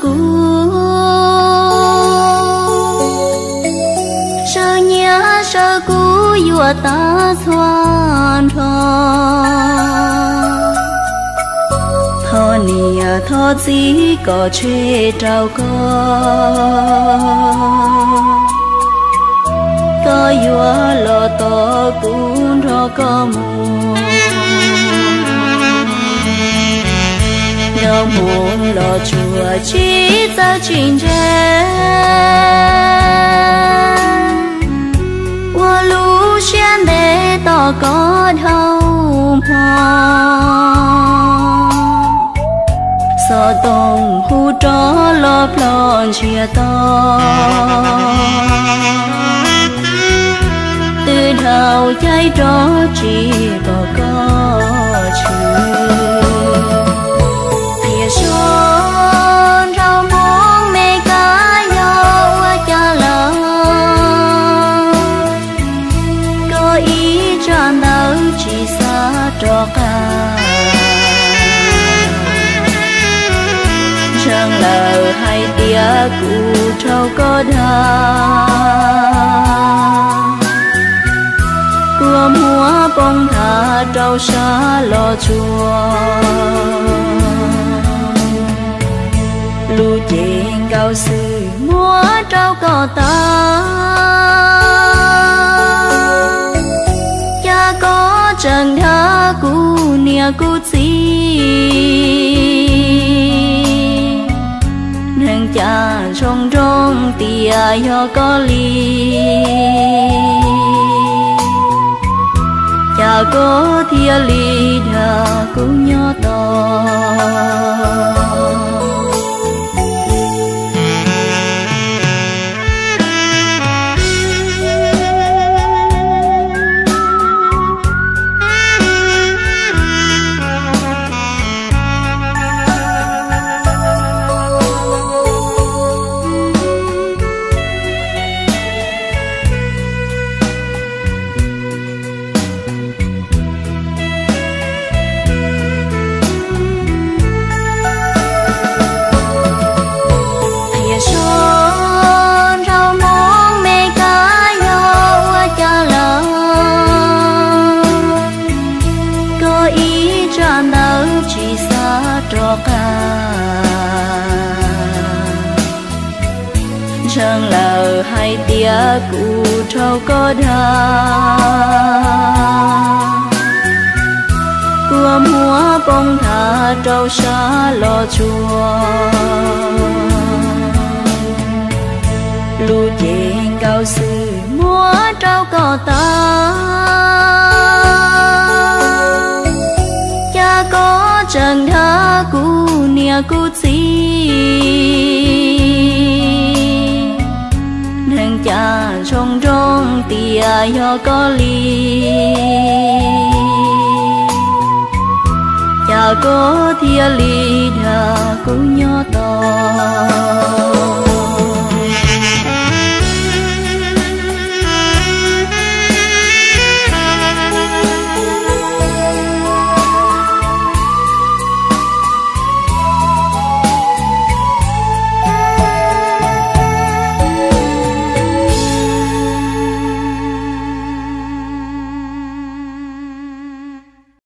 Kuv sawv nyiaj sawv kub yuav tag txhua nrho. Thov niam thov txiv kom tseg rau koj, koj yuav los tos kuv nrog koj mus. Nco mus los tsuas tsis txawj tsis ntse, ua lub siab ntev tos koj dhau hmo. Xov tooj hu rov los plhom ntsiag to, twb dhau caij rov tsis pom koj tshwm. Qhia zog nraug Hmoob Mes Kas yog ua cas lawm, koj ib tsam ntawd tsis xav rov qab. Ntseeg lawm hais tias kuv raug koj dag, kua muag poob nthav rau sab los tsuas, lub cev nkauj xwm muab rau koj tag. Cas koj tseem dag kuv niam kuv txiv, neeg cas ntsoo nroo tias yog koj li, cas koj thiaj li dag kuv nyob tos. Qhia zog nraug Hmoob Mes Kas yog ua cas lawm, koj ib tsam ntawd tsis xav rov qab. Ntseeg lawm hais tias kuv raug koj dag, kua muag poob nthav rau sab los tsuas, lub cev nkauj xwm muab rau koj tag. Cas koj tseem dag kuv niam kuv txiv, neeg cas ntsoo nroo tias yog koj li, cas koj thiaj li dag kuv nyob tos.